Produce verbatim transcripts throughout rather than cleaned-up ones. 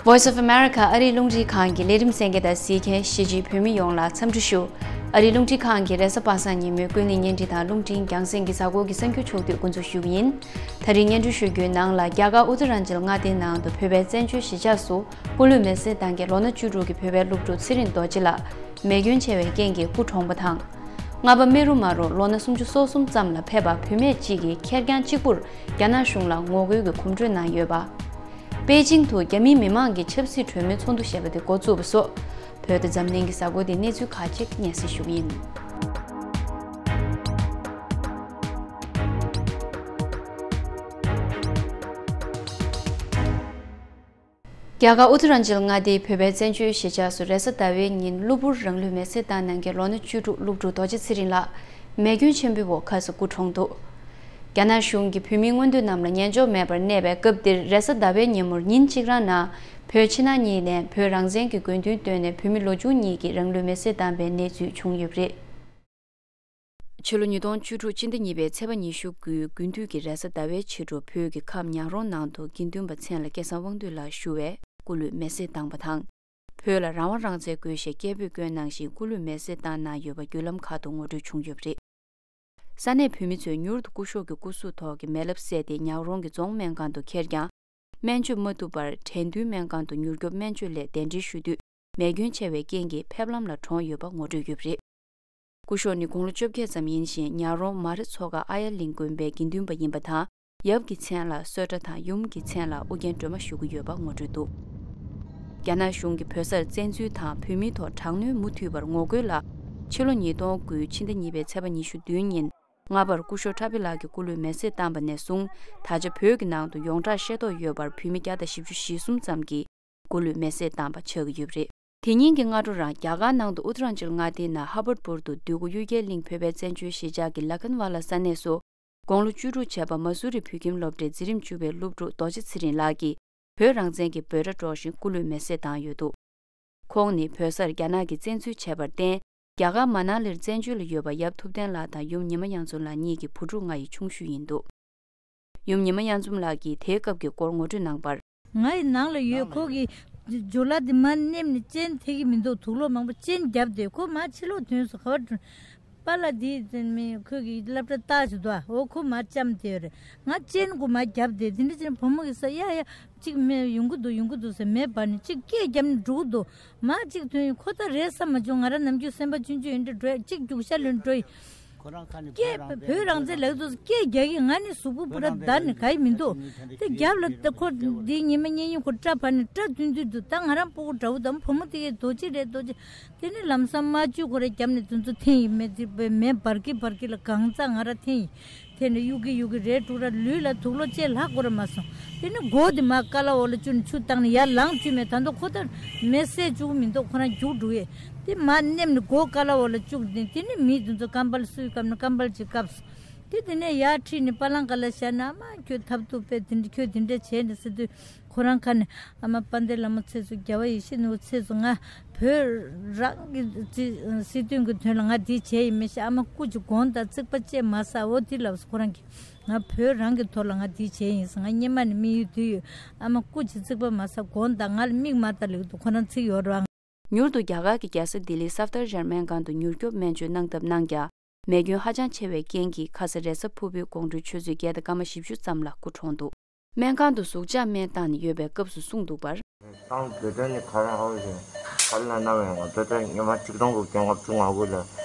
Voice of America ཨ་རིའི་རླུང་འཕྲིན་ཁང་གི་ལས་རིམ་གསན་མཁན་དང་གཟིགས་མཁན་གཞིས་བྱེས་བོད་མི་ཡོངས་ལ་འཚམས་འདྲི་ཞུ། ཨ་རིའི་རླུང་འཕྲིན་ཁང་གི་རེས་གཟའ་པ་སངས་ཉིན་མོའི་ཀུན་གླེང་བརྙན་འཕྲིན་དང་རླུང་འཕྲིན་རྒྱང་སྲིང་གི་གཟའ་འཁོར་གྱི་གསར་འགྱུར་ཕྱོགས་བསྡུས་འགོ་འཛུགས་ཞུ་རྒྱུ་ཡིན། ད་རིང་སྙན་སྒྲོན་ཞུ་རྒྱུའི་ནང་ལ། རྒྱ་གར་ཨུ་ཏུ་རན་ཅལ་མངའ་སྡེའི་ནང་དུ་བོད་པའི་བཙན་བྱོལ་གཞིས་ཆགས་སུ་སྐུ་ལུས་མེར་སྲེག་བཏང་མཁན་ལོ་ན་བཅུ་དྲུག་གི་བོད་པའི་སློབ་ཕྲུག་ཚེ་རིང་རྡོ་རྗེ་ལགས་མེ་སྐྱོན་ཆེ་བའི་རྐྱེན་གྱིས་སྐུ་གྲོངས་པ་དང་། རྔ་པ་རྨེ་རུ་མ་རུ་ལོ་ན་སུམ་ཅུ་སོ་གསུམ་ཙམ་ལ་ཕེབས་པ་བུད་མེད་གཅིག་གིས་ཁེར་རྐྱང་གཅིག་པུར་རྒྱ་ནག་གཞུང་ལ་ངོ་རྒོལ་གྱི་གོམ་བགྲོད་གནང་ཡོད་པ། པེ་ཅིང་དུ་རྒྱ་མིའི་མི་མང་གི་ཆབ་སྲིད་གྲོས་མོལ་ཚོགས་འདུ་ཞེས་པ་དེ་འགོ་བཙུགས་པ་སོགས། བོད་དང་འཛམ་གླིང་གི་གཟའ་འཁོར་དེའི་གནས་ཚུལ་ཁག་ཅིག་སྙན་སེང་ཞུ་གི་ཡིན། རྒྱ་གར་ཨུ་ཏུ་རན་ཅལ་མངའ་སྡེའི་བོད་པའི་བཙན་བྱོལ་གཞིས་ཆགས་སུ་རེས་གཟའ་ཟླ་བའི་ཉིན་གློ་བུར་རང་ལུས་མེར་སྲེག་བཏང་གནང་མཁན་ལོ་ན་བཅུ་དྲུག་སློབ་ཕྲུག་རྡོ་རྗེ་ཚེ་རིང་ལགས་མེ་སྐྱོན་ཆེན་པོའི་འོག་ཁ་སང་སྐུ་གྲོངས་འདུག་རྒྱ་ནག་གཞུང་གིས་བོད་མིའི་མངོན་འདོད་རྣམས་ལ་ཉན་འཇོག་མེད་པར་གནས་པའི་སྐབས་འདིར། རེས་གཟའ་ཟླ་བའི་ཉིན་མོར་ཉིན་གཅིག་རང་ནང་བོད་ཕྱི་ནང་གཉིས་ནས་བོད་རང་བཙན་གྱི་དགོས་འདུན་བཏོན་ནས་བོད་མི་ལོ་ཆུང་གཉིས་ཀྱིས་རང་ལུས་མེར་སྲེག་བཏང་པའི་གནས་ཚུལ་བྱུང་ཡོད་པ་རེད། ཕྱི་ལོ་ཉིས་སྟོང་བཅུ་དྲུག་ཕྱི་ཟླ་གཉིས་པའི་ཚེས་པ་ཉི་ཤུ་དགུའི་དགུན་དུས་ཀྱི་རེས་གཟའ་ཟླ་བའི་ཕྱི་དྲོ། བོད་ཀྱི་ཁམས་ཉག་རོང་ནང་དུ་དགེ་འདུན་པ་མཚན་ལ་སྐལ་བཟང་དབང་འདུས་ལགས་ཞུ་བས་སྐུ་ལུས་མེར་སྲེག་བཏང་པ་དང་། བོད་ལ་རང་དབང་རང་བཙན་དགོས་ཞེས་སྐད་འབོད་བསྐྱོན་གནང་ཞིང་། སྐུ་ལུས་མེར་སྲེག་བཏང་གནང་ཡོད་པ་བརྒྱུད་ལམ་ཁག་ཏུ་ངོ་སྤྲོད་བྱུང་ཡོད་པ་རེད། ས་གནས་བོད་མི་ཚོས་མྱུར་དུ་སྐུ་ཞབས་ཀྱི་སྐུ་གཟུགས་ཐོག་གི་མེ་ལེབ་བསལ་ཏེ་ཉག་རོང་གི་རྫོང་སྨན་ཁང་དུ་ཁྱེར་ཀྱང་། སྨན་བཅོས་མ་ཐུབ་པར་དྲན་རྟུལ་སྨན་ཁང་དུ་མྱུར་སྐྱོབ་སྨན་བཅོས་སླད་གདན་འདྲེན་ཞུ་དུས། མེ་སྐྱོན་ཆེ་བའི་རྐྱེན་གྱིས་ཕེབས་ལམ་ལ་གྲོངས་ཡོད་པ་ངོ་སྤྲོད་ཡོད་པ་རེད། སྐུ་ཞབས་ནི་དགུང་ལོ་བཅོ་བརྒྱད་ཙམ་ཡིན་ཞིང་། ཉག་རོང་མ་རི་མཚོ་ཁ་ཨ་ཡ་གླིང་དགོན་པའི་དགེ་འདུན་པ་ཡིན་པ་དང་། ཡབ་ཀྱི་མཚན་ལ་བསོད་གྲྭ་དང་། ཡུམ་གྱི་མཚན་ལ་ཨོ་རྒྱན་སྒྲོལ་མ་ཞུ་གི་ཡོད་པ་ངོ་སྤྲོད་འདུག་རྒྱ་ནག་གཞུང་གིས་བོད་སར་བཙན་འཛུལ་དང་བོད་མིའི་ཐོག་དྲག་གནོན་མུ་མཐུད་པར་ངོ་རྒོལ་ལ། ཕྱི་ལོ་ཉིས་སྟོང་དགུ་ཕྱི་ཟླ་གཉིས་པའི་ཚེས་པ་ཉི་ཤུ་བདུན་ཉིན། སྔ་བར་སྐུ་ཞབས་ཁྲ་བི་ལགས་ཀྱི་སྐུ་ལུས་མེར་སྲེག་བཏང་པ་ནས་བཟུང་། ད་ཆ་བོད་ཀྱི་ནང་དུ་ཡོངས་གྲགས་ཤེས་རྟོགས་ཡོད་པར་བོད་མི་བརྒྱ་དང་བཞི་བཅུ་ཞེ་གསུམ་ཙམ་གྱིས་སྐུ་ལུས་མེར་སྲེག་བཏང་པ་ཆགས་ཀྱི་ཡོད་པ་རེད། དེ་ཉིན་གྱི་སྔ་དྲོ་རང་རྒྱ་གར་ནང་དུ་ཨུ་ཏུ་རན་ཅལ་མངའ་སྡེའི་ནང་ཧ་བར་པུར་དུ་འདོད་རྒུ་གཡུལ་རྒྱལ་གླིང་བོད་པའི་བཙན་བྱོལ་གཞིས་ཆགས་ཀྱི་ལ་ཁན་ཝ་ལ་ས་གནས་སུ། དགུང་ལོ་བཅུ་དྲུག་བྱས་པ་མ་སུ་རི་བོད་ཁྱིམ་སློབ་གྲྭའི་འཛིན་རིམ་བཅུ་པའི་སློབ་ཕྲུག་རྡོ་རྗེ་ཚེ་རིང་ལགས་ཀྱིས་བོད་རང་བཙན་གྱི་འབོད་སྒྲ་སྒྲོག་བཞིན་སྐུ་ལུས་མེར་སྲེག་བཏང་ཡོད་འདུག་ཁོང་ནི་བོད་སར་རྒྱ་ནག་གིས་བཙན་འཛུལ་བྱས་པར་བརྟེན། རྒྱ་གར་མ་ན་ལིར་བཙན་བྱོལ་ལ་ཡོད་པ་ཡབ་ཐུབ་བསྟན་ལགས་དང་ཡུམ་ཉི་མ་གཡང་འཛོམས་ལགས་གཉིས་ཀྱི་བུ་ཕྲུག་ལྔ་ཡི་ཆུང་ཤོས་ཡིན་འདུག་ཡུམ་ཉི་མ་གཡང་འཛོམས་ལགས་ཀྱིས་དེའི་སྐབས་ཀྱི་སྐོར་ངོ་སྤྲོད་གནང་བར། ང་ཡི་ནང་ལ་ཡོད། ཁོ་གི་ཇོ་ལ་དེ་མར་མནན་ནས་ཅན་ཐེག་གི་མི་འདུག་དུག་སློག་མང་པོ་ཅན་བརྒྱབ་སྟེ་ཁོ་མར་ཕྱི་ལོགས་ཐོན་སོང་། ག་བར་པཱ་ལགས་དེ་མི་ཁོས་ཀྱི་སློབ་གྲྭ་ལྟ་ཞིག་འདུག་འོ་ཁོ་མར་བཅམ་བསྡད་ཡོད་རེད། ང་ཅན་གོ་མར་བརྒྱབ་སྟེ་དེ་འདྲ་ཅན་བུ་མོ་གི་ས་ཡ་ཡ་གཅིག་མེད་ཡོང་གི་འདུག་ཡོང་གི་འདུག་ཟེར་མེ་འབར་ནས་གཅིག་སྐད་བརྒྱབ་ནས་འགྲོ་གི་འདུག་མར་གཅིག་ཐོན་ཁོ་ད་རེད་བསམ་མ་བྱུང་། ང་རང་ནམ་རྒྱུན་སེམས་པ་ཆུང་ཆུང་ཡིན་འདྲ་འགྲོ་ཡ་གཅིག་རྒྱུག་ཤར་ལོན་འགྲོ་ཡི། སྐད་བོད་རང་བཙན་ལག་ཏུ་སྐད་རྒྱག་གི་ང་ནི་གཟུགས་པོ་པུ་ར་བརྡར་ནས་ག་ཡི་མི་འདུག་དེ་རྒྱབ་ལ་ད་ཁོ་འདི་ཉི་མ་གཉེན་ཉེ་ཁོ་སྐྲ་བར་ནས་སྐྲ་བཏོན་དུས་འདུག་ད་ང་རང་སྤུ་གུ་འདྲ་བོ་དང་བུ་མོ་དེ་གའི་རྡོ་རྗེ་རེད་རྡོ་རྗེ། དེ་ནི་ལམ་སང་རྨ་ཆུ་ཁོ་ར་རྒྱབ་ནས་དུས་ཚོད་འཐེན་ཡི་མེད་དེ་མེ་འབར་གི་འབར་གི་ལ་གང་ཚ་ང་ར་འཐེན་ཡི། དེ་ནས་གཡུག་གི་གཡུག་གི་རས་དྲུག་ར་ལུས་ལ་དུག་ལོག་བཅས་ལྷག་གོ་ར་མ་སོང་། དེ་ནས་མགོ་དེ་མར་ཀ་ལ་འོག་ལ་བཅུག་ནས་ཆུ་བཏང་ནས་ཡར་ལངས་བཅུག་མེད་ད་དུང་ཁོ་ད་མེ་བསད་བཅུག་མི་འདུག་ཁོ་རང་རྒྱུག་འགྲོ་ཡི། དེ་མར་མནན་ནས་མགོ་ཀ་ལ་འོག་ལ་བཅུག་ནས་དེ་ནས་མི་དེ་ཚོ་ཀམ་པལ་སུའི་བཀབ་ནས་ཀམ་པལ་ཅིག་བཀབ་སོང་། དེ་དེ་ནས་ཡར་ཁྲིད་ནས་པ་ལང་ཀ་ལ་བཞག་ནས་ཨ་མ་ཁྱོད་ཐབས་སྡུག་པས་དེ་འདྲ་ཁྱོད་དེ་འདྲ་བྱས་ནས་ཟེར་དུས་ཁོ་རང་ཁ་ནས་ཨ་མ་དཔལ་ལྡན་ལྷ་མོ་ཚེ་སོ་རྒྱལ་བ་ཡིད་བཞིན་ནོར་བུ་ཚེ་སོ་ང་བོད་རང་གི་སྲིད་དོན་གྱི་དོན་ལ་ང་འདི་བྱས་ཡིན་མི་ཤེས། ཨ་མ་སྐུ་མཁྱེན་དགོངས་དག་རྩིག་པ་བཅད་མ་ཟ་འོ་དེ་ལབ་སོང་ཁོ་རང་གིས། ང་བོད་རང་གི་ཐོག་ལ་ང་འདི་བྱས་ཡིན་ཟེར། ང་སྔོན་མ་ནས་དམིགས་ཡུལ་འདི་ཡོད། ཨ་མ་སྐུ་མཁྱེན་རྩིག་པ་མ་ཟ་དགོངས་དག་ང་ལ་མིག་མ་ལྟ་ལེགས་འདུག་ཁོ་རང་ཚིག་ཡོད་རེད་བ། མྱུར་དུ་རྒྱ་གར་གྱི་རྒྱལ་ས་ལྡི་ལིའི་སབ་དར་ཤར་སྨན་ཁང་དུ་མྱུར་སྐྱོབ་སྨན་བཅོས་གནང་ཐབས་གནང་ཀྱང་། མེ་སྐྱོན་ཧ་ཅང་ཆེ་བའི་རྐྱེན་གྱིས་ཁ་ས་རེས་གཟའ་ཕུར་བུའི་དགོང་དྲོའི་ཆུ་ཚོད་བརྒྱད་དང་སྐར་མ་བཞི་བཅུ་ཙམ་ལ་སྐུ་གྲོངས་འདུག་སྨན་ཁང་དུ་ཟུག་གཅོག་སྨན་བཏང་ནས་ཡོད་པའི་སྐབས་སུ་གསུངས་འདུག་པར། ཏང་དགེ་ཐོན་ནི་ག་རེ་ཧ་གོ་ཞིང་ག་རེ་ལབ་ན་བས་ང་ཚོ་ད་ཉི་མ་ཆིག་སྟོང་དགུ་བརྒྱ་ལྔ་བཅུ་ང་དགུ་ལ་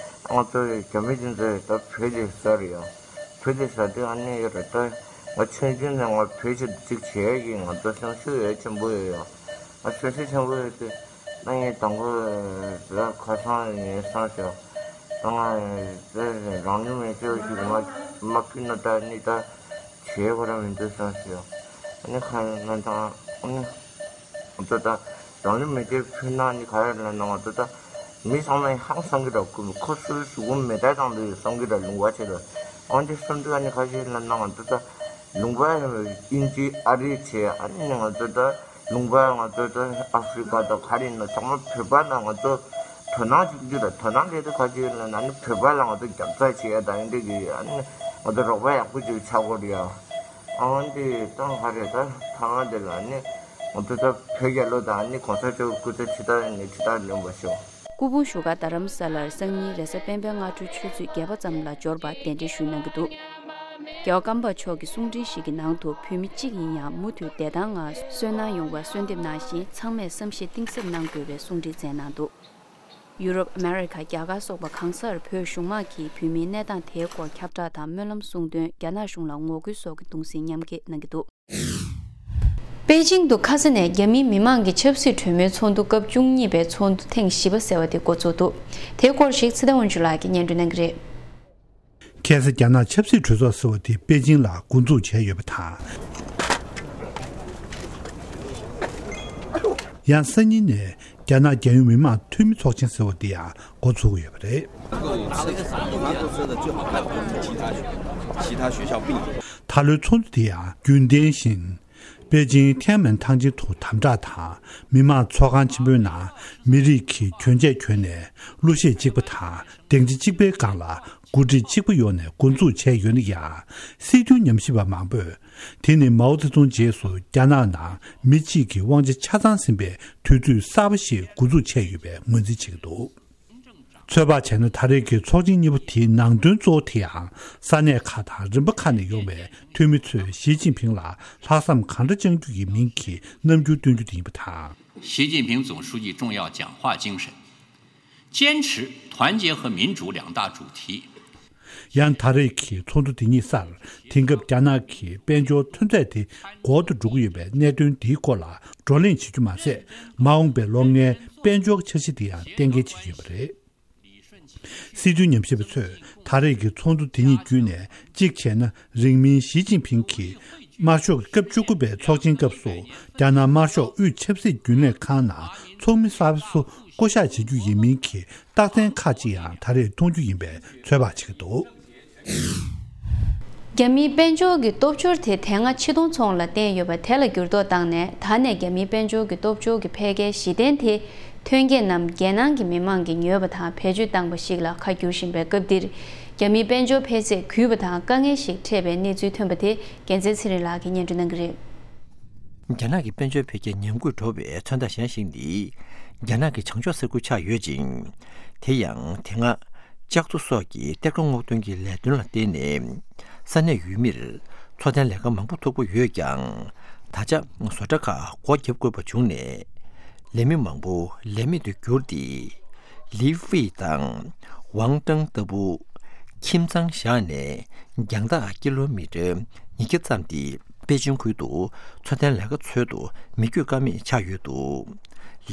ང་ཚོ་རྒྱ་མི་དེ་ཚོས་ད་བོད་ལས་ཟ་རེད་ཡ། བོད་ལས་ཟ་དུས་ཨ་ནི་ཡོད་རེད་ད། ང་ཆུང་ཆུང་ནས་ང་བོད་ཆེད་དུ་གཅིག་བྱས་ཀྱི་ང་ཚོ་སེམས་ཤུགས་ཡོད་ཆེན་པོ་ཡོད་ཡ། ང་སེམས་ཤུགས་ཆེན་པོ་ཡོད་དུས་ད་ངས་དང་པོ་ད་ཁ་སང་ངས་སང་ཞོག་ད་ང་ད་རང་ལུས་མེ་མཆོད་ཞིག་མ་མ་ཕུལ་ན་ད་ནི་ད། བྱེད་དགོས་ར་མི་འདུག་བསམ་ཞིག་ཨ་ནི་ཁ་ན་དང་ཨ་ནི་ང་ཚོ་ད་རང་ལུས་མེ་མཆོད་ཕུལ་ན་ནི་ག་རེ་ལབ་ན་ང་ཚོ་ད་མི་ཚང་མས་ཧང་སང་གི་ར་ཁོ་ཁོ་ཚོའི་གཟུགས་པོ་མེ་མདའ་བཏང་འདུག་བསམ་གི་ར་ལུང་པ་ཆེ་ར་ཨ་འདི་བསམ་དུས་ཨ་ནི་ཁ་ཤས་ལབ་ན་ང་ཚོ་ད་ལུང་པ་དབྱིན་ཇི་ཨ་རི་བྱས་ཨ་ནི་ང་ཚོ་ད། ལུང་པ་ང་ཚོ་ད་ཨ་ཧྥི་རི་ཀ་དང་ག་རེ་ཡིན་ན་ཚང་མ་བོད་པ་ལ་ང་ཚོ་དོ་སྣང་ཅིག་འདི་ལ་དོ་སྣང་ལས་དུ་ག་ཅི་ཡོད་ལ་ན་ནི་བོད་པ་ལ་ང་ཚོ་རྒྱབ་རྩ་བྱེད་ཡ་དང་ཡིན་འདི་གི་ཨ་ནི་ང་ཚོ་རོགས་པ་ཡག་པོ་ཅིག་ཆགས་དགོས་རེད་ཡ། ཨ་འདི་ཏང་ག་རེ་ད་ཐང་འདི་ལ་ནི་ 我这个培养了的，你考上这个国家体大，你体大能不行？ སྐུ་ཕུང་བཞུགས་སྒར་རྡ་རམ་ས་ལར་སང་ཉིན་རེས་གཟའ་སྤེན་པའི་སྔ་དྲོའི་ཆུ་ཚོད་བརྒྱད་པ་ཙམ་ལ་འབྱོར་པར་གདན་འདྲེན་ཞུས་གནང་གི་འདུག་རྒྱལ་བ་ཀམ་པ་མཆོག་གི་གསུང་འཕྲིན་ཞིག་གི་ནང་དུ། བོད་མི་གཅིག་ཡིན་ཡང་མུ་མཐུད་བདེ་ཐང་ངང་སོན་ནང་ཡོང་བར་གསོལ་འདེབས་གནང་ཞིང་། ཚང་མས་བསམ་ཤེས་གཏིང་ཟབ་གནང་དགོས་པའི་གསུང་འཕྲིན་སྩལ་གནང་འདུག་ཡུ་རོབ། ཨ་མེ་རི་ཁ། རྒྱ་གར་སོགས་པ་གང་སར་བོད་གཞུང་མང་གིས་བོད་མིའི་གནས་སྟངས་དེའི་སྐོར་ཁྱབ་བསྒྲགས་དང་སྨོན་ལམ་གསུང་དོན། རྒྱ་ནག་གཞུང་ལ་ངོ་རྒོལ་སོགས་ཀྱི་གདུང་སེམས་མཉམ་སྐྱེད་གནང་གི་འདུག་པེ་ཅིང་དུ་ཁ་ས་ནས་རྒྱ་མིའི་མི་མང་གི་ཆབ་སྲིད་གྲོས་མོལ་ཚོགས་འདུ་སྐབས་བཅུ་གཉིས་པའི་ཚོགས་འདུ་ཐེངས་བཞི་པ་ཟེར་བ་དེ་འགོ་འཛུགས་འདུག་དེའི་སྐོར་ཞིག་ཚེ་བརྟན་དབང་ཕྱུག་ལགས་ཀྱིས་སྙན་སྒྲོན་གནང་གི་རེད། ཁ་སང་རྒྱ་ནག་ཆབ་སྲིད་གྲོས་ཚོགས་ཟེར་བ་དེ་པེ་ཅིང་ལ་འགོ་འཛུགས་བྱས་ཡོད་པ་དང་། ཡང་སང་ཉིན་ནས་རྒྱ་ནག་རྒྱལ་ཡོངས་མི་དམངས་འཐུས་མི་ཚོགས་ཆེན་ཟེར་བ་དེ་ཡང་འགོ་ཚུགས་ཡོད་པ་རེད། ད་ལོའི་ཚོགས་འདུ་དེ་ཡང་རྒྱུན་ལྡན་བཞིན། པེ་ཅིང་ཐེན་ཨན་མེན་ཐང་ཆེན་དུ་དམ་དྲག་དང་། མི་དམངས་ཚོགས་ཁང་ཆེན་པོའི་ནང་མི་རིགས་ཀྱི་གྱོན་ཆས་གྱོན་ནས། གླུ་གཞས་གཅིག་པ་དང་སྡིངས་ཆ་གཅིག་པའི་སྒང་ལ་འགོ་ཁྲིད་གཅིག་པ་ཡོང་ནས་འགོ་འཛུགས་བྱས་ཡོད་ན་ཡང་། སྲིད་དོན་ཉམས་ཞིབ་པ་མང་པོས། དེ་ནི་མའོ་ཙེ་ཏུང་རྗེས་སུ་རྒྱ་ནག་ནང་མི་གཅིག་གི་དབང་ཆ་ཆ་ཚང་ཟིན་པའི་དུས་ཚོད་གསར་པ་ཞིག་འགོ་འཛུགས་བྱས་ཡོད་པའི་ངོས་འཛིན་བྱེད་ཀྱི་འདུག་ཚོད་དཔག་བྱས་ན། ད་རེས་ཀྱི་ཚོགས་ཆེན་གཉིས་པོ་དེའི་ནང་དོན་གཙོ་བོ་དེ་ཡང་ས་གནས་ཁག་དང་རིམ་པ་ཁག་ནས་ཡོང་བའི་འཐུས་མི་ཚོས་ཞི་ཅིན་ཕིང་ལ་ལྷག་བསམ་གང་འདྲ་བཅངས་རྒྱུ་ཡིན་མིན་གྱི་རྣམ་འགྱུར་སྟོན་རྒྱུ་དེ་ཡིན་པ་དང་། 习近平总书记重要讲话精神，坚持团结和民主两大主题， ཡང་ད་རེས་ཀྱི་ཚོགས་འདུ་འདི་ཉིད་སར། དེང་སྐབས་རྒྱ་ནག་གི་དཔལ་འབྱོར་ཐོན་རྫས་དེ་འགོར་དུ་འགྲོ་གི་ཡོད་པའི་གནད་དོན་འདིའི་སྐོར་ལ་བགྲོ་གླེང་བྱེད་རྒྱུ་མ་ཟད། མ་འོངས་པའི་ལོ་ལྔའི་དཔལ་འབྱོར་འཆར་གཞི་དེ་ཡང་གཏན་འཁེལ་བྱེད་ཀྱི་ཡོད་པ་རེད། སྲིད་དོན་ཉམས་ཞིབ་པ་ཚོས་ད་རེས་ཀྱི་ཚོགས་འདུ་འདི་ཉིད་བརྒྱུད་ནས། གཅིག་བྱས་ན། རིང་མིན་ཞི་ཅིན་ཕིང་གིས་དམར་ཤོག་གི་སྐབས་བཅུ་དགུ་པའི་ཚོགས་ཆེན་སྐབས་སུ་རྒྱ་ནག་དམར་ཤོག་དབུས་ཆབ་སྲིད་རྒྱུན་ལས་ཁང་ནང་ཚོགས་མི་གསར་པ་ཚོ་བསྐོ་གཞག་བྱེད་རྒྱུ་ཡིན་མིན་གྱི་རྟགས་མཚན་ཁག་ཅིག་ཡང་ད་རེས་མཐོང་རྒྱུ་ཡིན་པའི་ཚོད་དཔག་བྱེད་ཀྱི་འདུག་རྒྱ་མིའི་དཔལ་འབྱོར་གྱི་སྟོབས་འབྱོར་དེ་དེ་སྔ་ཆིག་སྟོང་ཚོང་ལ་བརྟེན་ཡོད་པ་དེ་ལ་འགྱུར་ལྡོག་བཏང་ནས། ད་ནས་རྒྱ་མིའི་དཔལ་འབྱོར་གྱི་སྟོབས་འབྱོར་གྱི་འཕེལ་རྒྱས་གཞི་རྟེན་དེ། ཐོན་སྐྱེད་རྣམས་རྒྱལ་ནང་གི་མི་དམངས་ཀྱིས་ཉོས་པ་དང་བེད་སྤྱོད་བཏང་བ་ཞིག་ལ་ཁ་བསྒྱུར་བཞིན་པའི་སྐབས་འདིར། རྒྱ་མིའི་དཔལ་འབྱོར་འཕེལ་ཚད་རྒུད་པ་དང་དཀའ་ངལ་ཞིག་འཕྲད་པའི་གནས་ཚུལ་ཐོན་པ་དེ། རྒྱལ་མཚན་ཚེ་རིང་ལགས་ཀྱིས་སྙན་སྒྲོན་གནང་གི་རེད། རྒྱ་ནག་གི་དཔལ་འབྱོར་འཕེལ་རྒྱས་ཉམས་རྒུད་འགྲོ་བའི་མཚོན་རྟགས་གཞན་ཞིག་ནི། རྒྱ་ནག་གི་བྱང་ཕྱོགས་ས་ཁུལ་ཆགས་ཡོད་ཅིང་། དེ་ཡང་དེ་སྔ་ལྕགས་རྡོ་སོགས་ཀྱི་གཏེར་ཁ་སྔོག་འདོན་གྱི་ལས་དོན་ལ་བརྟེན་ནས། ས་གནས་ཡུལ་མིར་འཚོ་རྟེན་ལས་ཀ་མང་པོ་ཐུག་པ་ཡོད་ཀྱང་། ད་ཆ་བཟོ་གྲྭ་ཁག་སྒོ་བརྒྱབ་དགོས་པ་བྱུང་ནས། ལས་མི་མང་པོ་ལས་མེད་དུ་གྱུར་ཏེ། ལི་ཧྥེ་དང་ཝང་ཀྲང་ལྟ་བུ་ཁྱིམ་ཚང་བཞག་ནས་རྒྱང་ཐག་ཀི་ལོ་མི་ཊར་ཉིས་བརྒྱ་ཙམ་དེ་པེ་ཅིང་ཁུལ་དུ་འཚོ་རྟེན་ལས་ཀ་འཚོལ་དུ་མི་བསྐྱོད་ཀ་མེད་ཆགས་ཡོད་འདུག་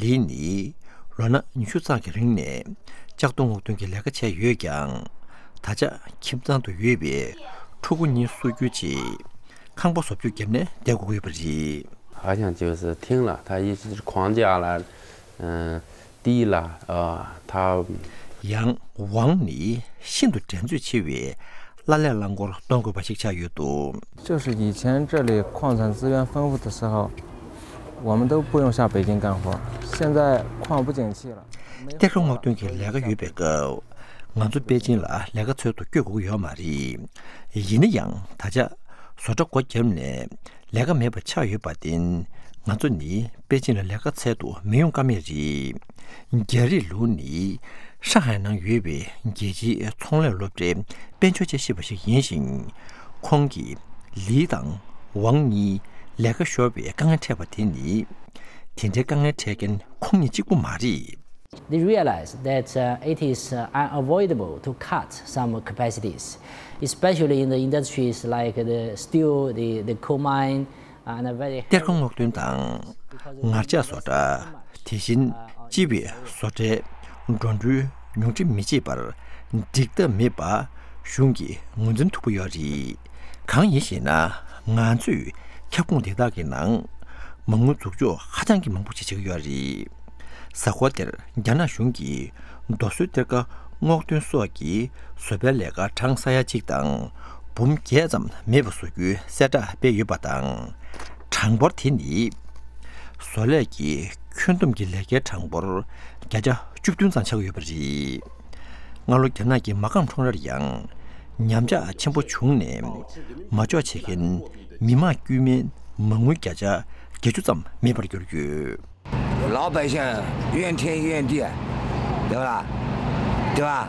ལི་ནི་ལོ་ན་ཉི་ཤུ་ཙམ་གྱི་རིང་ནས་ལྕགས་རྡོ་སྔོག་འདོན་གྱི་ལས་ཀ་བྱས་ཡོད་ཀྱང་། ད་ཆ་ཁྱིམ་ཚང་དུ་ཡོད་པའི་ཕྲུ་གུ་གཉིས་གསོ་རྒྱུའི་ཆེད། ཁང་པ་བཟོ་བཅོས་བརྒྱབ་ནས་བསྡད་དགོས་ཀྱི་ཡོད་པ་རེད། 好像就是停了，他一直框架了，嗯，地了，呃，他 ཡང་ཝང་ནི་ཤིན་ཏུ་འགྲན་རྩོད་ཆེ་བའི་གླ་ལས་རླངས་འཁོར་གཏོང་དགོས་པ་ཞིག་ཆགས་ཡོད་འདུག 就是以前这里矿产资源丰富的时候，我们都不用下北京干活，现在矿不景气了。 གཏེར་ཁ་སྔོག་འདོན་གྱི་ལས་ཀ་ཡོད་པའི་སྐབས། ང་ཚོ་པེ་ཅིང་ལ་ལས་ཀ་འཚོལ་དུ་བསྐྱོད་དགོས་ཀྱི་ཡོད་མ་རེད། ཡིན་ན་ཡང་ད་ཆ་བཟོ་གྲྭ་སྒོ་བརྒྱབ་ནས་ལས་ཀ་མེད་པ་ཆགས་ཡོད་པར་བརྟེན། ང་ཚོ་ནི་པེ་ཅིང་ལ་ལས་ཀ་འཚོལ་དུ་མི་ཡོང་ཀ་མེད་རེད། རྒྱ་རིགས་ལུའུ་ནི་ཧྲང་ཧའེ་ནང་ཡོད་པའི་རྒྱལ་སྤྱིའི་ཚོང་ལས་སློབ་གྲྭའི་དཔལ་འབྱོར་དཔྱད་ཞིབ་པ་ཞིག་ཡིན་ཞིང་། ཁོང་གིས་ལི་དང་ཝང་གཉིས་ལས་ཀ་ཤོར་བའི་དཀའ་ངལ་འཕྲད་པ་དེ་ནི། དེ་འདྲའི་དཀའ་ངལ་འཕྲད་མཁན་ཁོང་ཉིད་གཅིག་པུ་མ་རེད། They realize that, uh, it is, uh, unavoidable to cut some capacities, especially in the industries like the steel, the, the coal mine, uh, and a very heavy གཏེར་ཁ་སྔོག་འདོན་དང་། ངར་ལྕགས་བཟོ་གྲྭ། དེ་བཞིན་ལྕི་བའི་བཟོ་གྲྭའི་འགྲོ་གྲོན་ཉུང་འཕྲི་མི་བྱེད་པར་འགྲིག་ཐབས་མེད་པ་གཞུང་གིས་ངོས་འཛིན་ཐུབ་ཀྱི་ཡོད་རེད། གང་ཡིན་ཞེ་ན། ང་ཚོས་ཁྱབ་ཁོངས་དེ་དག་གི་ནང་མ་དངུལ་འཛུགས་འཇོག་ཧ་ཅང་གི་མང་པོ་ཞིག་བྱེད་ཀྱི་ཡོད་རེད། གཟའ་འཁོར་འདིར་རྒྱ་ནག་གཞུང་གིས་རྡོ་སོལ་གཏེར་ཁ་སྔོག་འདོན་སོགས་ཀྱི་བཟོ་པའི་ལས་ཀར་གྲངས་ས་ཡ་གཅིག་དང་འབུམ་བརྒྱད་ཙམ་མེད་པ་བཟོ་རྒྱུའི་གསལ་བསྒྲགས་སྤེལ་ཡོད་པ་དང་། གྲངས་འབོར་དེ་ནི་བཟོ་ལས་ཀྱི་ཁྱོན་བསྡོམས་ཀྱི་ལས་ཀའི་གྲངས་འབོར་བརྒྱ་ཆ་བཅུ་བདུན་ཙམ་ཆགས་ཀྱི་ཡོད་པ་རེད། སྔ་ལོ་རྒྱ་ནག་གི་མ་རྐང་ཁྲོམ་རར་ཡང་ཉམས་ཆག་ཆེན་པོ་བྱུང་ནས། མ་འཇོག་བྱེད་མཁན་མི་དམངས་དཀྱུས་མའི་མ་དངུལ་བརྒྱ་ཆ་ བརྒྱད་ཅུ་ཙམ་མེད་པར་གྱུར་ཡོད། 老百姓怨天怨地，对吧？对吧？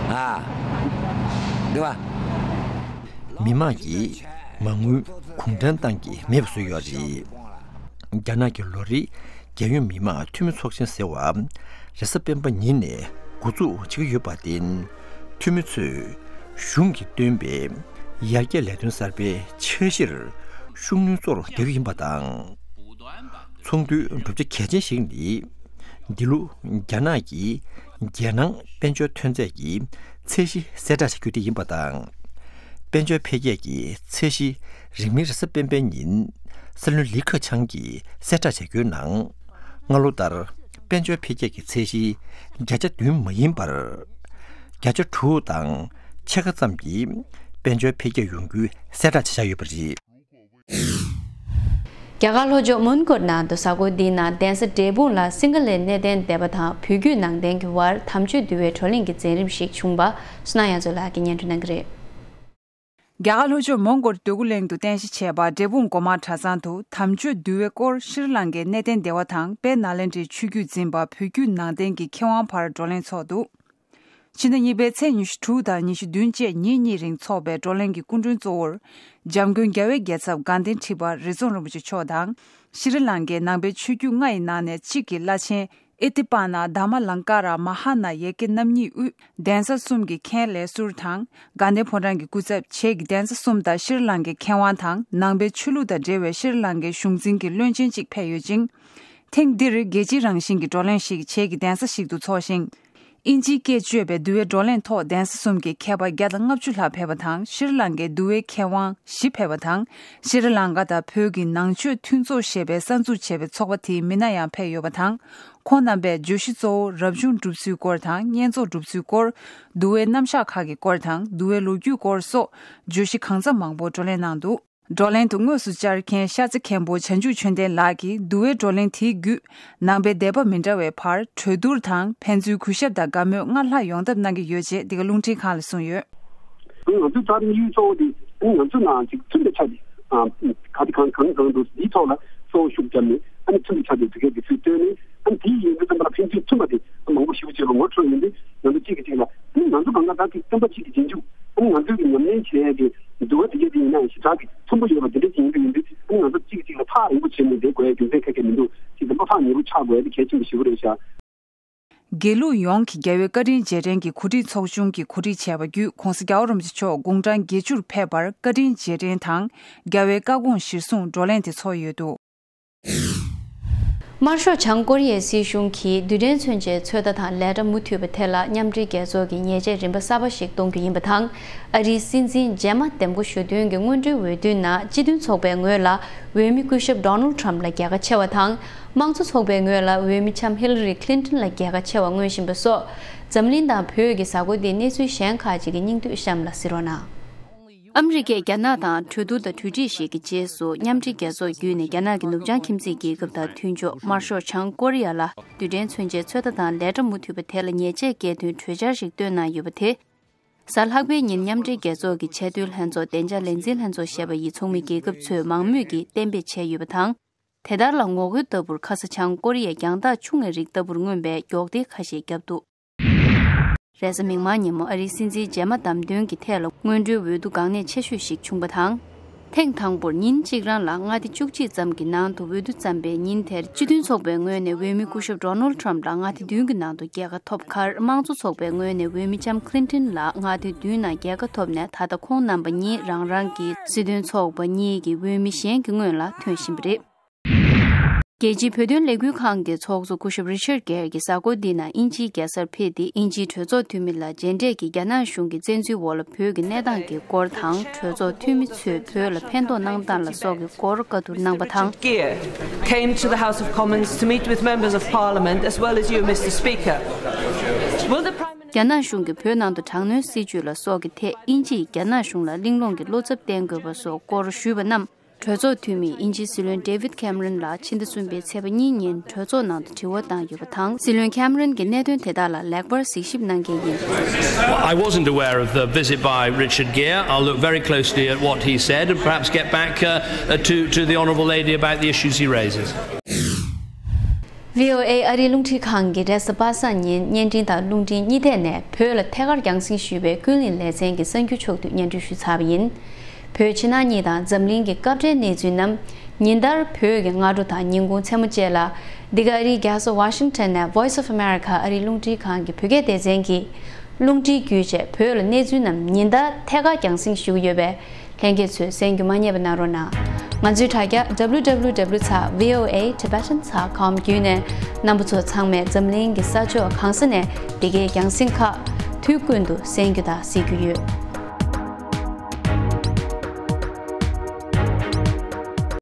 啊，对吧？ མི་མང་གིས་མ་དངུལ་གུང་ཁྲན་ཏང་གིས་མེད་པ་བཟོས་ཡོད་རེད། རྒྱ་ནག་གི་ལོ་རེའི་རྒྱལ་ཡོངས་མི་དམངས་འཐུས་མི་ཚོགས་ཆེན་ཟེར་བ་རེས་གཟའ་སྤེན་པ་ཉིན་ནས་འགོ་འཛུགས་བྱེད་ཀྱི་ཡོད་པར་བརྟེན། འཐུས་མི་ཚོས་གཞུང་གིས་བཏོན་པའི་ཡར་རྒྱས་ལས་དོན་གསར་པའི་འཆར་གཞིར་ཤུགས་སྣོན་གཙོ་བོར་རྒྱག་གི་ཡིན་པ་དང་། ཚོགས་འདུའི་བསྒྲུབ་བྱ་གལ་ཆེན་ཞིག་ནི། འདི་ལོ་རྒྱ་ནག་གི་རྒྱལ་ནང་དཔལ་འབྱོར་ཐོན་རྫས་ཀྱི་ཚད་གཞི་གསལ་བསྒྲགས་བྱ་རྒྱུ་དེ་ཡིན་པ་དང་། དཔལ་འབྱོར་འཕེལ་རྒྱས་ཀྱི་ཚད་གཞི་རིང་མིན་རེས་གཟའ་སྤེན་པའི་ཉིན་སྲིད་བློན་ལི་ཁེ་ཆང་གིས་གསལ་བསྒྲགས་བྱ་རྒྱུའི་ནང་། སྔ་ལོ་ལྟར་དཔལ་འབྱོར་འཕེལ་རྒྱས་ཀྱི་ཚད་གཞི་བརྒྱ་ཆ་བདུན་མ་ཡིན་པར། བརྒྱ་ཆ་དྲུག་དང་ཕྱེད་ཀ་ཙམ་གྱི་དཔལ་འབྱོར་འཕེལ་རྒྱས་ཡོང་རྒྱུའི་གསལ་བསྒྲགས་བྱས་བཞག་ཡོད་པ་རེད། རྒྱ་གར་ལྷོ་ཕྱོགས་མོན་གྷོ་ནང་དུ་གཟའ་འཁོར་འདིའི་ནང་གདན་ས་འབྲས་སྤུངས་ལ་སིང་ག་ལའི་གནས་བརྟན་སྡེ་པ་དང་བོད་བརྒྱུད་ནང་བསྟན་གྱི་དབར་དམ་ཆོས་འདུལ་བའི་བགྲོ་གླེང་གི་མཛད་རིམ་ཞིག་བྱུང་བ་སུ་ན་ཡ་མཚོ་ལགས་ཀྱིས་སྙན་སྒྲོན་གནང་གི་རེད། རྒྱ་གར་ལྷོ་ཕྱོགས་མོན་གྷོར་འདོད་རྒུ་གླིང་དུ་རྟེན་གཞི་བྱས་པ་འབྲས་སྤུངས་སྒོ་མང་གྲྭ་ཚང་དུ་དམ་ཆོས་འདུལ་བའི་སྐོར་ཤྲི་ལང་ཀའི་གནས་བརྟན་སྡེ་པ་དང་དཔལ་ནཱ་ལེནྡྲའི་ཆོས་བརྒྱུད་འཛིན་པ་བོད་བརྒྱུད་ནང་བསྟན་གྱི་མཁས་དབང་བར་བགྲོ་གླེང་ཚོགས་འདུ། ཕྱི་ཟླ་གཉིས་པའི་ཚེས་ཉི་ཤུ་དྲུག་དང་ཉི་ཤུ་བདུན་བཅས་ཉིན་གཉིས་རིང་འཚོགས་པའི་བགྲོ་གླེང་གི་སྐུ་མགྲོན་གཙོ་བོར། འཇམ་མགོན་རྒྱལ་བའི་རྒྱལ་ཚབ་དགའ་ལྡན་ཁྲི་པ་རི་རྫོང་རིན་པོ་ཆེ་མཆོག་དང་། ཤྲི་ལང་ཀའི་ནང་པའི་ཆོས་བརྒྱུད་ལྔ་ཡི་ནང་ནས་གཅིག་གི་བླ་ཆེན་ཨེ་ཏི་པ་ན་དྷརྨ་ལང་ཀ་ར་མ་ཧཱ་ན་ཡ་ཀི་རྣམ་གཉིས་དབུས་གདན་ས་གསུམ་གྱི་མཁན་ལས་ཟུར་དང་། དགའ་ལྡན་ཕོ་བྲང་གི་སྐུ་ཚབ་བྱེས་ཀྱི་གདན་ས་གསུམ་དང་ཤྲི་ལང་ཀའི་མཁས་དབང་དང་ནང་པའི་ཆོས་ལུགས་དང་འབྲེལ་བའི་ཤྲི་ལང་ཀའི་གཞུང་འཛིན་གྱི་བློན་ཆེན་གཅིག་ཕེབས་ཡོད་ཅིང་། ཐེངས་འདིར་རྒྱལ་སྤྱིའི་རང་བཞིན་གྱི་བགྲོ་གླེང་ཞིག་བྱེས་ཀྱི་གདན་ས་ཞིག་ཏུ་འཚོགས་ཤིང་། དབྱིན་ཇིའི་སྐད་བརྗོད་པའི་འདུལ་བའི་བགྲོ་གླེང་ཐོག་གདན་ས་གསུམ་གྱི་མཁས་པ་བརྒྱ་དང་ལྔ་བཅུ་ལྷག་ཕེབས་པ་དང་ཤྲི་ལང་ཀའི་འདུལ་བའི་མཁས་དབང་བཞི་ཕེབས་པ་དང་ཤྲི་ལང་ཀ་དང་བོད་ཀྱི་ནང་ཆོས་མཐུན་ཚོགས་ཞེས་པའི་གསར་འཛུགས་བྱས་པའི་ཚོགས་པ་དེའི་མི་སྣ་ཡང་ཕེབས་ཡོད་པ་དང་། ཁོང་རྣམ་པས་བརྗོད་གཞི་གཙོ་བོ་རབ་བྱུང་སྒྲུབ་ཚུལ་སྐོར་དང་བསྙེན་རྫོགས་སྒྲུབ་ཚུལ་སྐོར། འདུལ་བའི་རྣམ་གཞག་ཁག་གི་སྐོར་དང་འདུལ་བའི་ལོ་རྒྱུས་སྐོར་སོགས་བརྗོད་གཞི་གང་འཚམ་མང་པོ་བགྲོ་གླེང་གནང་འདུག་བགྲོ་གླེང་དུ་དངོས་སུ་བཅར་མཁན་ཤར་རྩེ་མཁན་པོ་བྱང་ཆུབ་ཆོས་ལྡན་ལགས་ཀྱིས་འདུལ་བའི་བགྲོ་གླེང་དེའི་བརྒྱུད་ནང་པའི་སྡེ་པ་མི་འདྲ་བའི་བར་གྲོས་བསྡུར་དང་ཕན་ཚུན་གུས་ཞབས་དང་དགའ་མོས་སྔར་ལྷག་ཡོང་ཐབས་གནང་གི་ཡོད་ཅེས་འདི་ག་རླུང་འཕྲིན་ཁང་ལ་གསུངས་ཡོད། ང་ཚོའི་རྩ་དོན་གཡུ་གཙོ་བོ་དེ་ང་ཚོའི་ནང་ཅིག་མཐུན་པའི་ཆ་དེ་ག་དེ་གང་གང་གང་འདུག་འདིའི་ཐོག་ལ་གཙོ་བོ་ཤུགས་བརྒྱབ་ནས་ཨ་ནི་མཐུན་པའི་ཆ་དེ་དེ་གའི་དེ་ཚོས་བཏོན་ནས་ཨ་ནི་དེའི་ཡིན་དུས་ཙམ་པ་ལ་ཕན་ཚུན་མཐུན་པ་དེ་མང་པོ་ཞེ་པོ་ཅིག་ལ་ངོ་འཕྲོད་ཡོང་དུས་ང་ཚོ་གཅིག་གིས་གཅིག་ལ་ཨ་ནི་ང་ཚོ་གང་ག་ད་དེ་བསྟན་པ་གཅིག་གི་རྗེས་འཇུག་ཨ་ནི་ང་ཚོས་ཀྱི་ཉམས་ལེན་བྱས་ཏེ་འདུལ་བ་དེ་གའི་དེ་ཡིན་ན་ཞེ་དྲག་གི་མཐུན་པོ་ཡོད་པ་དེ་འདྲ་ཅིག་ཡིན་དུས་ཡིན་དུས་ཨ་ནི་ང་ཚོ་གཅིག་གིས་གཅིག་ལ་ཐག་རིང་པོ་བྱས་ནས་བསྡད་དགོས་ཡ་རྒྱུ་མཚན་ཁ་ཤས་མི་འདུག་ཅིག་ད་མ་ཐག་ཉེ་པོ་ཆགས་དགོས་ཡ་དེ་གལ་ཆེན་པོ་ཞེ་པོ་རེད་ཤག་དགེ་ལུགས་ཡོངས་ཀྱི་རྒྱལ་བའི་བཀའ་དྲིན་རྗེས་དྲན་གྱི་གོ་སྒྲིག་ཚོགས་ཆུང་གིས་གོ་སྒྲིག་བྱས་པ་བརྒྱུད་༧གོང་ས་༧རྒྱལ་བ་རིན་པོ་ཆེ་མཆོག་དགུང་གྲངས་བརྒྱད་ཅུར་ཕེབས་པར་བཀའ་དྲིན་རྗེས་དྲན་དང་རྒྱལ་བའི་བཀའ་དགོངས་གཞིར་བཟུང་བགྲོ་གླེང་དེ་ཚོགས་ཡོད་འདུག་དམར་ཤོག་བྱང་ཀོ་རི་ཡའི་སྲིད་གཞུང་གིས་རྡུལ་ཕྲན་མཚོན་ཆའི་ཚོད་ལྟ་དང་ལས་གྲྭ་མུ་མཐུད་པ་དེ་ལ་མཉམ་འབྲེལ་རྒྱལ་ཚོགས་ཀྱི་ཉེས་ཆད་རིམ་པ་གསར་པ་ཞིག་གཏོང་རྒྱུ་ཡིན་པ་དང་། ཨ་རིའི་སྲིད་འཛིན་རྗེས་མ་འདེམས་བསྐོ་ཞུ་དོན་གྱི་སྔོན་འགྲོའི་འོས་བསྡུའི་ནང་སྤྱི་མཐུན་ཚོགས་པའི་ངོས་ལ་འོས་མི་སྐུ་ཞབས་Donald Trump ལ་རྒྱལ་ཁ་ཆེ་བ་དང་། དམངས་གཙོ་ཚོགས་པའི་ངོས་ལ་འོས་མི་ལྕམ་Hillary Clinton ལ་རྒྱལ་ཁ་ཆེ་བ་མངོན་བཞིན་པ་སོགས། འཛམ་གླིང་དང་བོད་ཀྱི་གཟའ་འཁོར་འདིའི་གནས་ཚུལ་གཞན་ཁག་ཅིག་གི་སྙིང་བསྡུས་གཤམ་ལ་གཟིགས་རོགས་གནང་། ཨ་མི་རི་ཀས་རྒྱ་ནག་དང་གྲོས་བསྡུར་དང་གྲོས་འགྲིག་ཞིག་གི་རྗེས་སུ་མཉམ་འབྲེལ་རྒྱལ་ཚོགས་བརྒྱུད་ནས་རྒྱ་ནག་གི་ནུབ་བྱང་ཁྱིམ་མཚེས་རྒྱལ་ཁབ་དང་མཐུན་ཕྱོགས་དམར་ཤོག་བྱང་ཀོ་རི་ཡ་ལ་རྡུལ་ཕྲན་མཚོན་ཆའི་ཚོད་ལྟ་དང་ལས་གྲྭ་མུ་མཐུད་པ་དེ་ལ་ཉེས་ཆད་བཀལ་དོན་གྲོས་འཆར་ཞིག་བཏོན་གནང་ཡོད་པ་དེ། གཟའ་ལྷག་པའི་ཉིན་མཉམ་འབྲེལ་རྒྱལ་ཚོགས་ཀྱི་ཆེས་མཐོའི་ལྷན་ཚོགས་བདེ་འཇགས་ལས་འཛིན་ལྷན་ཚོགས་ཞེས་པ་ཡི་ཚོགས་མི་རྒྱལ་ཁབ་ཚོས་མང་མོས་ཀྱིས་གཏན་འབེབས་བྱས་ཡོད་པ་དང་། དེ་ལྟར་ལ་ངོ་རྒོལ་ལྟ་བུར་ཁ་ས་བྱང་ཀོ་རི་ཡའི་རྒྱང་ཐག་ཆུང་བའི་རིགས་ལྟ་བུར་མངོན་པའི་མགྱོགས་དལ་ཁ་ཤས་བརྒྱབ་འདུག་རེས་གཟའ་མིག་དམར་ཉིན་མོ་ཨ་རིའི་སྲིད་འཛིན་རྗེས་མ་བདམས་ཐོན་གྱི་ཐད་ལ་སྔོན་འགྲོའི་འོས་བསྡུ་འགག་གནད་ཆེ་ཤོས་ཤིག་བྱུང་བ་དང་། ཐེངས་དང་པོར་ཉིན་གཅིག་རང་ལ་མངའ་སྡེ་བཅུ་གཅིག་ཙམ་གྱི་ནང་དུ་འོས་བསྡུ་བརྩམས་པའི་ཉིན་དེར་སྤྱི་མཐུན་ཚོགས་པའི་ངོས་ནས་འོས་མི་སྐུ་ཞབས་Donald Trump ལ་མངའ་སྡེ་བདུན་གྱི་ནང་དུ་རྒྱལ་ཁ་ཐོབ་ཁར། དམངས་གཙོ་ཚོགས་པའི་ངོས་ནས་འོས་མི་ལྕམ་Clinton ལ་མངའ་སྡེ་བདུན་ནང་རྒྱལ་ཁ་ཐོབ་ནས། ད་ལྟ་ཁོང་རྣམ་པ་གཉིས་རང་རང་གི་སྲིད་དོན་ཚོགས་པ་གཉིས་ཀྱི་འོས་མི་གཞན་གྱི་སྔོན་ལ་ཐོན་བཞིན་པ་རེད། རྒྱལ་སྤྱིའི་བོད་དོན་ལས་འགུལ་ཁང་གི་ཚོགས་གཙོ་སྐུ་ཞབས་Richard Gere གྱིས་གཟའ་འཁོར་འདི་ན་དབྱིན་ཇིའི་རྒྱལ་སར་ཕེབས་ཏེ། དབྱིན་ཇིའི་གྲོས་ཚོགས་འཐུས་མི་ལ་རྗེས་འབྲས་ཀྱི་རྒྱ་ནག་གཞུང་གི་བཙན་འཛུལ་འོག་ལ་བོད་ཀྱི་གནས་སྟངས་ཀྱི་སྐོར་དང་། གྲོས་ཚོགས་འཐུས་མི་ཚོས་བོད་ལ་ཕན་ཐོགས་གནང་སྟངས་ལ་སོགས་ཀྱི་སྐོར་བཀའ་བསྡུར་གནང་པ་དང་། Gere came to the House of Commons to meet with members of Parliament as well as you, Mister Speaker. Will the Prime Minister རྒྱ་ནག་གཞུང་གིས་བོད་ནང་དུ་དྲག་གནོན་སྲིད་བྱུས་ལ་སོགས་ཀྱི་ཐད་དབྱིན་ཇིས་རྒྱ་ནག་གཞུང་ལ་གླེང་སློང་གི་བློ་འཚབ་བསྟན་དགོས་པ་སོགས་སྐོར་ཞུས་པ་རྣམས། གྲོས་ཚོགས་འཐུས་མི་དབྱིན་ཇིའི་སྲིད་བློན་David Cameron་ལ་ཕྱི་ཟླ་གསུམ་པའི་ཚེས་པ་གཉིས་ཉིན་གྲོས་ཚོགས་ནང་དུ་དྲི་བ་བཏང་ཡོད་པ་དང་། སྲིད་བློན་Cameron་གྱིས་གནད་དོན་དེ་དག་ལ་ལེགས་པར་གཟིགས་ཞིབ་གནང་མཁན་ཡིན། I wasn't aware of the visit by Richard Gere. I'll look very closely at what he said and perhaps get back uh, uh, to, to the Honourable Lady about the issues he raises. VOA་ཨ་རིའི་རླུང་འཕྲིན་ཁང་གིས་རེས་གཟའ་པ་སངས་ཉིན་བརྙན་འཕྲིན་དང་རླུང་འཕྲིན་གཉིས་ཐད་ནས་བོད་ལ་ཐད་ཀར་རྒྱང་སྲིང་ཞུས་པའི་ཀུན་གླེང་ལེ་ཚན་གྱི་གསར་འགྱུར་ཕྱོགས་བསྡུས་སྙན་སྒྲོན་ཞུས་ཚར་བ་ཡིན། བོད་ཕྱི་ནང་གཉིས་དང་འཛམ་གླིང་གི་སྐབས་འབྲེལ་གནས་ཚུལ་རྣམས་ཉིན་ལྟར་བོད་ཀྱི་སྔ་དྲོ་དང་ཉིན་གུང་མཚན་མོ་བཅས་ལ། འདི་ག་ཨ་རིའི་རྒྱལ་ས་Washington་ནས་Voice of America་ཨ་རིའི་རླུང་འཕྲིན་ཁང་གི་བོད་སྐད་སྡེ་ཚན་གྱིས་རླུང་འཕྲིན་བརྒྱུད་བྱས་བོད་ལ་གནས་ཚུལ་རྣམས་ཉིན་ལྟར་ཐད་ཀར་རྒྱང་སྲིང་ཞུ་གི་ཡོད་པས། ལྷན་རྒྱས་ཚོས་གསན་རྒྱུ་མ་བསྙེལ་བ་གནང་རོགས་གནང་། ང་ཚོའི་དྲ་རྒྱ་W W W dot V O A Tibetan dot com་བརྒྱུད་ནས་རྣམ་པ་ཚོ་ཚང་མས་འཛམ་གླིང་གི་ས་ཕྱོགས་གང་ས་ནས་འདི་གའི་རྒྱང་སྲིང་ཁག་དུས་ཀུན་ཏུ་གསན་རྒྱུ་དང་གཟིགས་རྒྱུ་ཡོད།